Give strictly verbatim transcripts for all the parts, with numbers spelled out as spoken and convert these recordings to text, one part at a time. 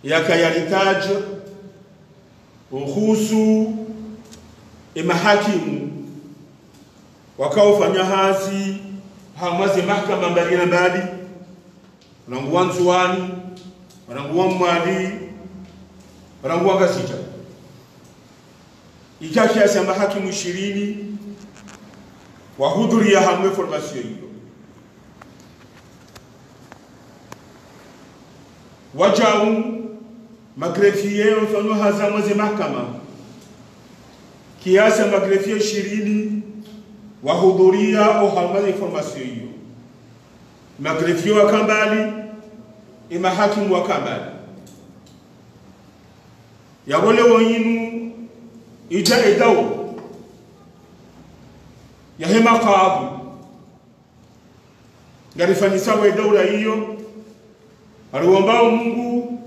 Yaka yalitaja uhusu emahakimu wakaofanya hazi harumwa zemahakama mbali na mbali, rangu wa Ndzuwani, rangu wa Mwali, rangu wa Ngazidja. Ika kiasi ya mahakimu ishirini wahudhuria harumwa formation iyo. Wajau magreffier wafanyao hazi harumwa zemahakama, kiasi ya magreffier ishirini wahudhuria oharumwa formation iyo. Magreffier waka mbali, emahakimu waka mbali. Yapvo leo inu ija edaula yahe makadhwi. Ngarifanyisao edaula iyo, ngariwombao Mungu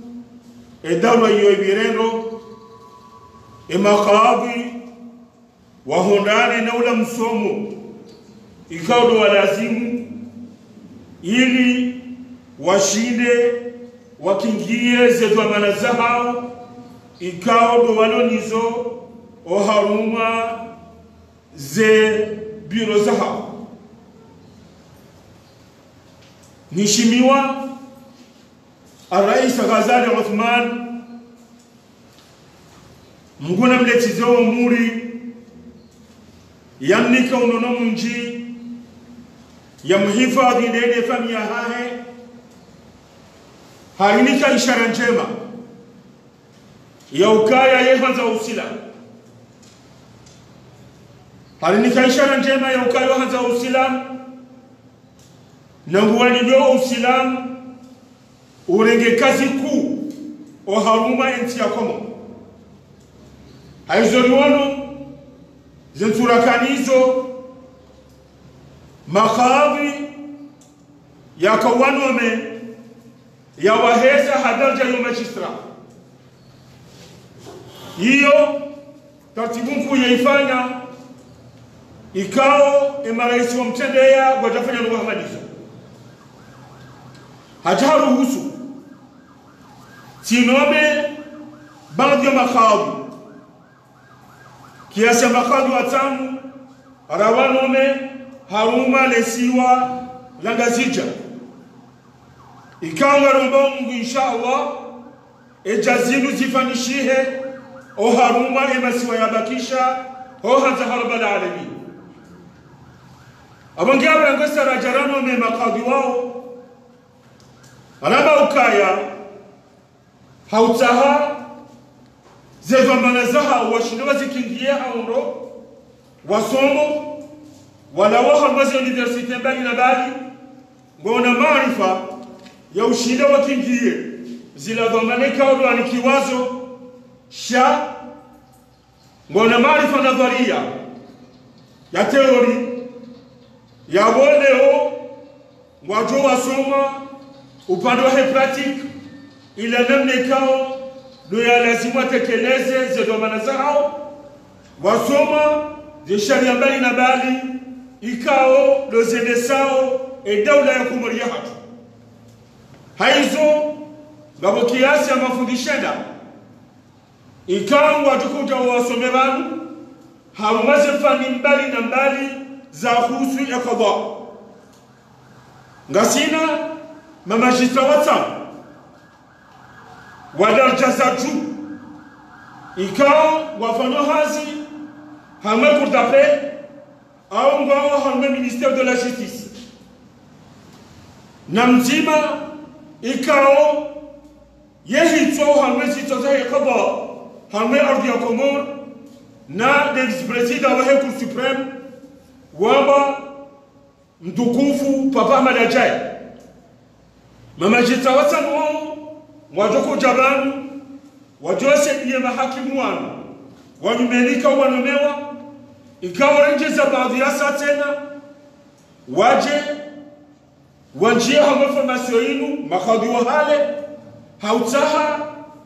edaula iyo ipvire ndro, emakadhwi wahundrane na ula msomo ikao ndo walazimu ili washinde wakingie zedhwamana zahao ikao ndo walo nazo oharumwa zebiro zahao. Mheshimiwa Rais Azali Assoumani, Mungu namletseze omuri, yamnike unono mwindji, yamhifadhwi ndeye ne famiyi yahahe, harinika ishara ndjema ya ukaya ye handza Usilamu. Harinika ishara ndjema ya ukaya ye handza Usilamu, na nguwaniyo Usilamu urenge hazi kuu oharumwa entsi ya Komori. Haizo riwono zentsu rakana nazo, makadhwi yaka wanome yawaheza ha daraja yo magistrat. Iyo taratibu nkuu yaifanya, ikao emarais wamtrendeya ngwadjafanya no wahamanizo. Hadja haruhusu tsinome baadhwi ya makadhwi, kiasi ya makadhwi watsanu rawanome harumwa lesiwa la Ngazidja. Ikao ngarombao Mungu, insha Allah, edja zinu zifanyishihe oharumwa emasiwa yabakisha, ho handza ha Rabbal Alamin. Apvo nge apvo ngwe sara djaranome makadhwi wao, ramba ukaya hautsaha zedhwamana zahao washinde wazikingie ha undro, wasomo, walawe harumwa ze université mbali na mbali, ngwona maarifa ya ushinda wakingie zila dhwamana ikao ndo wanikiwazo, sha ngwona maarifa nadhwariya ya théorie, yapvo leo ngwadjo wasoma upande wahe pratique, ila namna ikao ndo yalazimu watekeleze zedhwamana zahao, wasoma zesharia mbali na mbali ikao ndo zendesao edaula ya Komori yahatru. Haizo ngapvo kiasi ya mafundi shenda ikao ngwadjo udja wasome pvanu harumwa zefani mbali na mbali zahusu ekadhwa. Ngasina mamagistrat watsanu wa daraja za juu ikao ngwafanyao hazi harumwa Cour d'appel au ngwawo harumwa Ministère de la Justice. Na mdzima ikao yehitswa harumwa zitswa zahe kadhwa harumwa ardhwi ya Komori, na ex-président wahe Cour suprême, wamba mtukufu Papa Ahmed Adjaye. Mamagistrat watsanu wao ngwadjo udja pvanu, wadjo wasaidia mahakimu wanu wa nyumeni ikao wanomewa, ikao rendjeza baadhwi ya saa tsena, wadje wandjie harumwa formation inu, makadhwi wa hale, hautsaha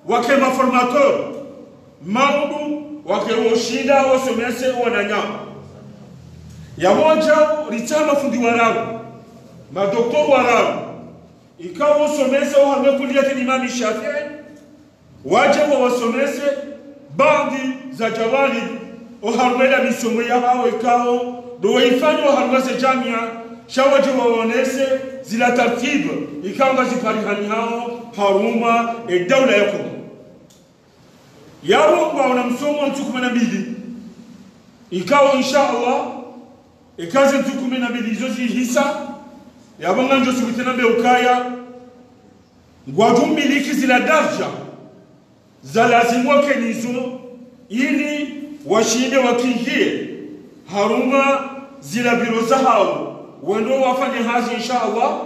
wake maformateur, maundru wake woshinda wasomese wananya. Yapvo wadjau ritsaha mafundi wararu, madoktori wararu, ikao wosomesa oharumwa kulliyat Imam Shafi'i, Wadje wawasomese baadhwi za jawanib oharumwa ela misomo yahawo ikao ndo waifanya oharumwa ze jamia, sha wadje wawaonese zila tartibu ikao ngaziparihanihawo harumwa edaula ya Komori. Yapvo ngwaona msomo wa ntsiku kume na mbili, ikao, insha Allah, eka ze ntsiku kume na mbili izo zihisa, yapvo ngamdjo subuti nambe ukaya ngwadjo miliki zila daraja za lazimu wake nazo ili washinde wakingiye harumwa zila biro zahawo, wendo wafanye hazi, insha Allah,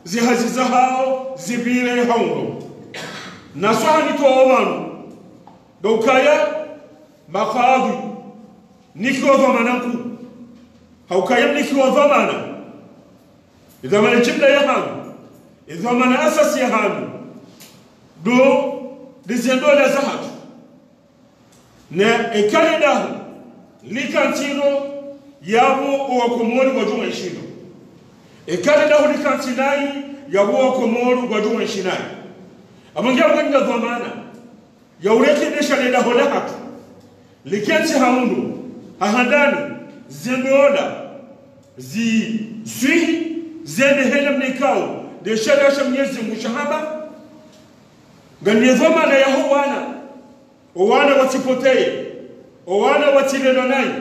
zihazi zahawo zipvire haundo. Nasaha nitoao pvanu ndo ukaya makadhwi mnikiwa dhwamana nkuu, ha ukaya mnikiwa dhwamana, edhwamana jimla yahanu, edhwamana asasi yahanu ndo ndize ndola zahatru. Ne eka le daho likantsi ndo, yapvo owakomori ngwadjo enshi ndo. Eka le daho likantsi nayi, yapvo owakomori ngwadjo enshi nayi. Apvo ngiya ngwenda dhwamana ya urekebesha le daho lahatru, likentsi haundo, ha handani ze ndola ziswihi, zende hena mna ikao nde sharia sha Mwenyezi Mungu shahamba. Ngamina dhwamana yaho wana, owana watsipoteye, owana watsilelwa nayi,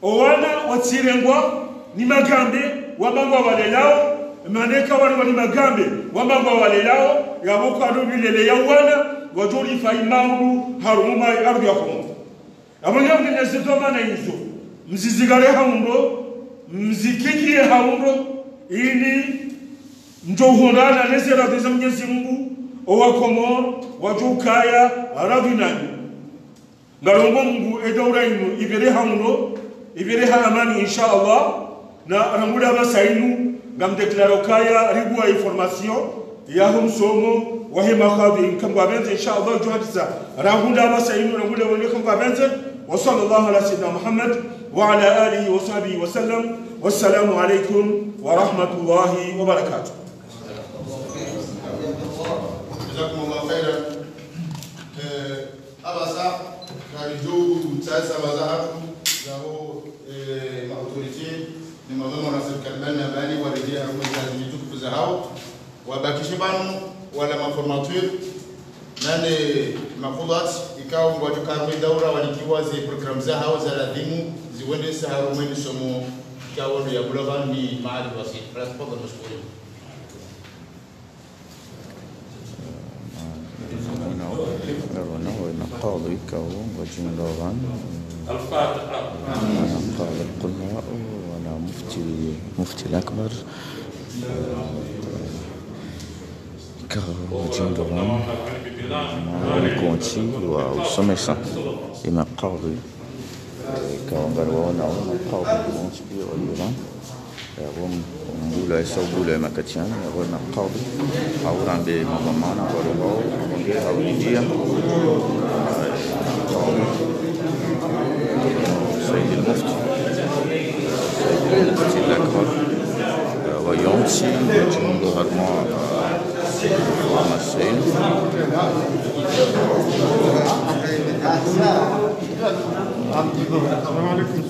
owana watsirengwa ni magambe wamba ngwawalelao, mana eka wanu wali magambe wamba ngwawalelao, yapvo kwalo lilele ya wana, wadjo lifa imaudu harumwa ye ardhwi ya Komori. Apvo ngamina ze dhwamana izo, mzizingare haundo, mzikingiye haundo, ili mdjo uhundrana neze radhi za Mwenyezi Mungu, owakomori wadjo ukaya radhi nanyi. Ngarombo Mungu edaula inu ipvire haundo, ipvire ha amani, insha Allah. Na rangu le apvasa inu, ngamdéclaré ukaya ribuwa information yaho msomo wahe makadhwi eka ngwapvendze, insha Allah, djo hadisa. Rangu le apvasa inu, rangu le wone eka ngwapvendze. وصلى الله على سيدنا محمد وعلى آله وصحبه وسلم. والسلام عليكم ورحمة الله وبركاته. جزاكم الله خيرا. Eh, apvasa, ngaridjo tsasa apvasa hatru, yaho, eh, ma autorité, ne madhwamana wa sirikali mbali na mbali, waredjeyi harumwa ze hazi ntukufu zahawo, wabakishe pvanu, wala ma formateur, nane ma qudwat, ikao ngwadjo ka harumwa daura, wanikiwa ze programme zahawo za lazimu, ziwendese harumwa ye misomo, ikao ndo yabulwa pvanu ni Maali Wasil. Falyatafadhal mashkuran. Ngapvo na makadhwi ikao ngwadjinga pvanu. Makadhwi al-qudwa, wana mufti, mufti al-akbar. Ikao ngwadjinga pvanu. Mwa ukontsi wa usomesa ye makadhwi. Ikao ngariwaonao makadhwi wontsi piya waliyo pvanu. Yapvo mbula isa ubula ye makati yanu, yapvo makadhwi, hau rambe madhwamana, wale wao, wonge, hau lidia. Sayyid al-Mufti. Sayyid al-Mufti al-Akbar. Wa yontsi, wa jumla harumwa, harumwa Sayyid. السلام عليكم.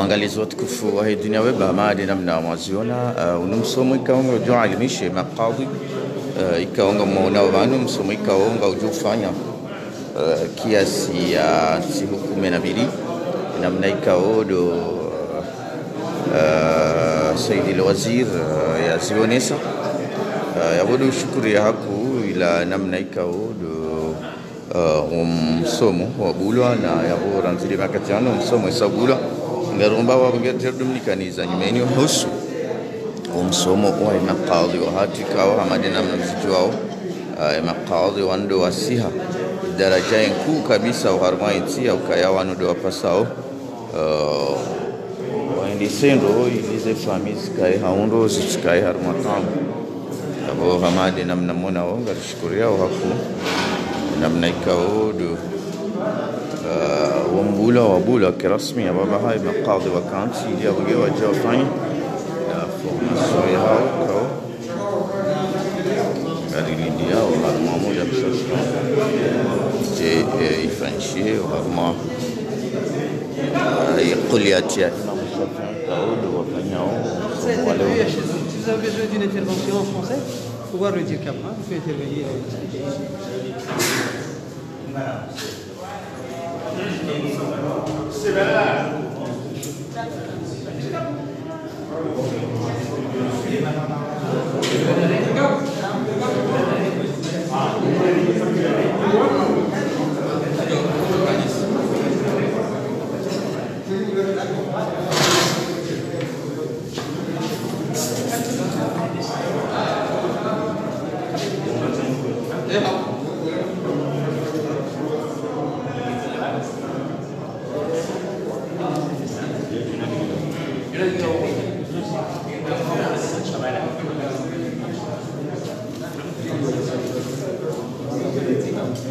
Waangalizi watukufu wahe Dunia Web, hama de namna mwaziona, eh, unu msomo ikao ngaudjo alimishe makadhi, eh, ikao ngamwonao pvanu, msomo ikao ngaudjo ufanya, eh, kiasi ya ntsihu kume na mbili, namna ikao ndo, eh, Said al-Wazir, eh, yazionesa. Eh, yapvo ndo ushukuriya haku ila namna ikao ndo eh, omsomo wabulwa na yapvo randzi le makati yanu omsomo esa ubulwa. Ngaromba wapvo ngarudjo mnikaniza nyumeni uhusu omsomo wahe makadhi wahatru ikao hama de namna mzidjuwao, eh, makadhi wanu ndo wasiha daraja nkuu kabisa oharumwa entsi ya ukaya wanu ndo wapasao eh, waendese ndro ili ze famiyi zikaye ha undro, zitsikaye harumwa taabu. Yapvo hama de namna mwonao, ngarishukuriyao haku namna ikao ndo, eh, wambulwa, wabulwa kirasmi, yapvo pvaha makadhi wakantsi, ili yapvo nge wadje wafanye, eh, formation yahao, ikao ngarilindiyao harumwa moja msasho. Idje, eh, ifanyishihe harumwa, eh, ikulliyati ya Imam Shafi'i, ikao ndo wafanyao msomo wa leo. Si vous avez besoin d'une intervention en français, pouvoir le dire quand même, vous pouvez intervenir.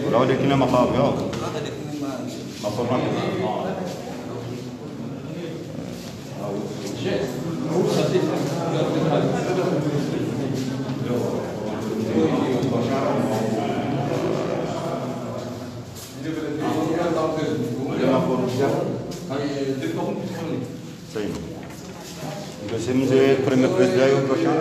Wala wade kina makadhi yao. Makadhi. Sawa. Ndio sehemu ze premier président yo prochain.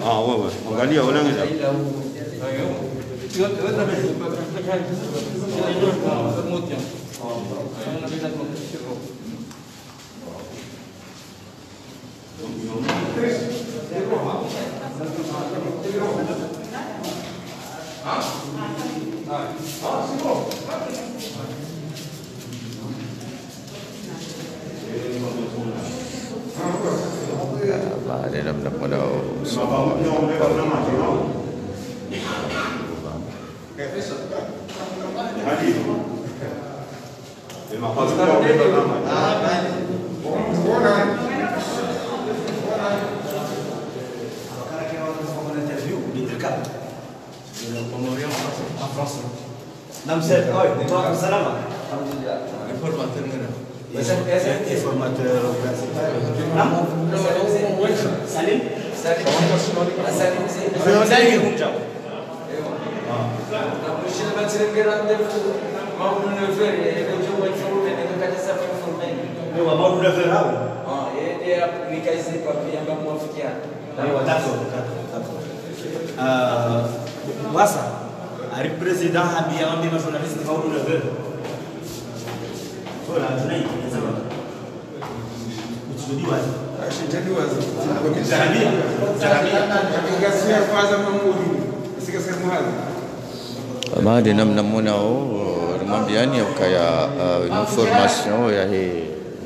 Ah, ouais, ouais. Angalia, wala ngeza. Baada namna mwana usoma. Naam, Said. Oi, salama. Alhamdulillah. Le formateur, madame. Ese, ese formateur principal. Naam? Salim? Salim. Salim, si. Salim, humdjao. Ewa, maudu neuf heures hao? Ewa, d'accord, d'accord, d'accord. Euh, wasa, ari président hambia wambe ma journaliste maudu neuf heures. Voilà, tunayi, nzaba. Utsudi wazi. Ashi, jadi wazi. Jarabia. Jarabia. Ingasiya kwaza mamuri. Sika sika muhazi. Baada namna mwana o, rimwambiani ya ukaya, uh, inu formation yahe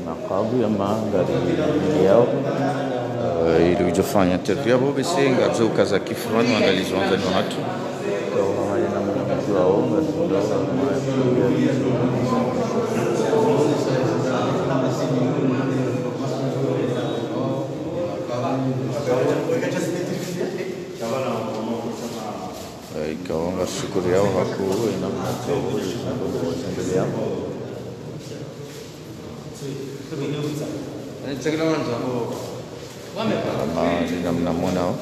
makadhi ya mangari yao, uh, ili udjofanya interview yapvo bese ngazo ukaza kifu pvanu waangalizi wandzani wahatru. Eh, ikao ngarishukuriao haku, namna ikao, wasendelea. Ama, zina mnamona, oh.